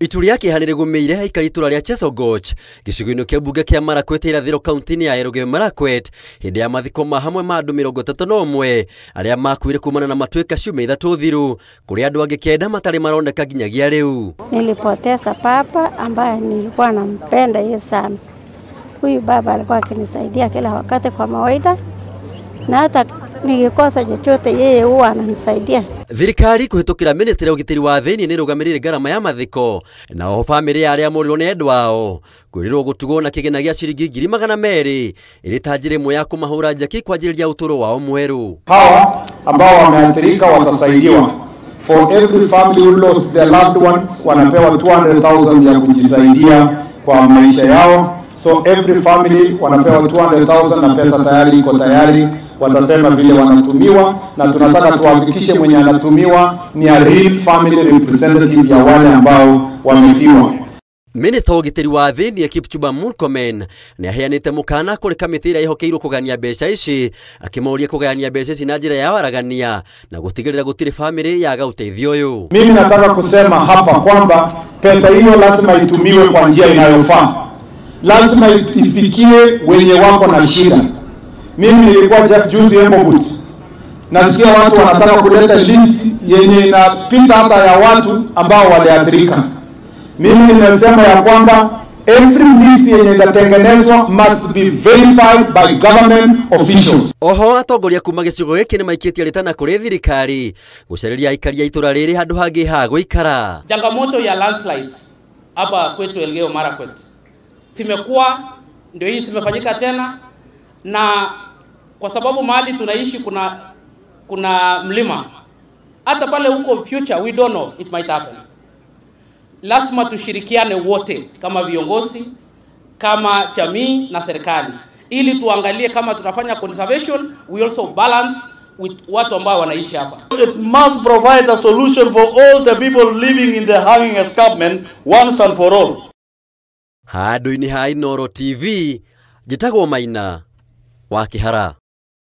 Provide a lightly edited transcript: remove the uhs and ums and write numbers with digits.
Itu rĩa kĩeha nĩrĩgũmĩire aikari itũra rĩa Chesogoch gĩcigo-inĩ kĩa mbunge kĩa Marakwet irathĩro kaunti-inĩ ya Elgeyo Marakwet hĩndĩ ya mathiko ma hamwe ma andũ 31 arĩa makuire kumana na matuĩka ciumia 3 thiru kũrĩa andũ angĩ 9 matarĩ maroneka nginyagia rĩu. Nilipoteza papa ambaye nilikuwa nampenda yeye sana. Huyu baba alikuwa akinisaidia kila wakati kwa mawaida na hata nikikosa chochote yeye huwa ananisaidia. Thirikari kuhitukira ministry ya ugitiri wa thĩinĩ nĩrũgamĩrĩire ngarama ya mathiko na oho famĩlĩ ya arĩa morirwo nĩ endwa ao kwĩrĩrwo gũtugwo na kĩgĩna gĩa ciringi 200,000 ĩrĩ ta njĩra ĩmwe ya kũmahũra njeki kwanjĩrĩria ũtũũro wao mwerũ. Hawa ambao wameathirika watasaidiwa. For every family who lost their loved ones wanapewa 200,000 ya kujisaidia kwa maisha yao. So every family wanapewa 200,000 na pesa tayari iko tayari, watasema vile wanatumiwa, na tunataka tuhakikishe mwenye anatumiwa ni a real family representative ya wale ambao wamefiwa. Minista wa ũgitĩri wa thĩinĩ Kipchumba Murkomen nĩaheanĩte mũkana kũrĩ kamĩtĩ ĩrĩa ĩhokeirwo kũgania mbeca ici akĩmoria kũgayania mbeca ici na njĩra ya waragania na gũtigĩrĩra gũtirĩ famĩlĩ yaga ũteithio ũyũ. Mimi nataka kusema hapa kwamba pesa hiyo lazima itumiwe kwa njia inayofaa. Lazima ifikie wenye wako na shida. Mimi nilikuwa juzi Embobut. Nasikia watu wanataka kuleta list yenye inapita hata ya watu ambao waliathirika. Mimi nimesema ya kwamba every list yenye itatengenezwa must be verified by government officials. Oho atongoria kuma gĩcigo gĩkĩ nĩmaikĩtie rĩtana kũrĩ thirikari gũcarĩria aikari a itũra rĩrĩ handũ hangĩ ha gũikara. Changamoto ya landslides hapa kwetu Elgeyo Marakwet zimekuwa ndio hii zimefanyika tena, na kwa sababu mahali tunaishi kuna mlima, hata pale huko future we don't know, it might happen. Lazima tushirikiane wote kama viongozi, kama jamii na serikali, ili tuangalie kama tutafanya conservation, we also balance with watu ambao wanaishi hapa. It must provide a solution for all the people living in the hanging escarpment once and for all. Handũ-inĩ ha Inooro TV, njĩtagwo Maina wa Kĩhara.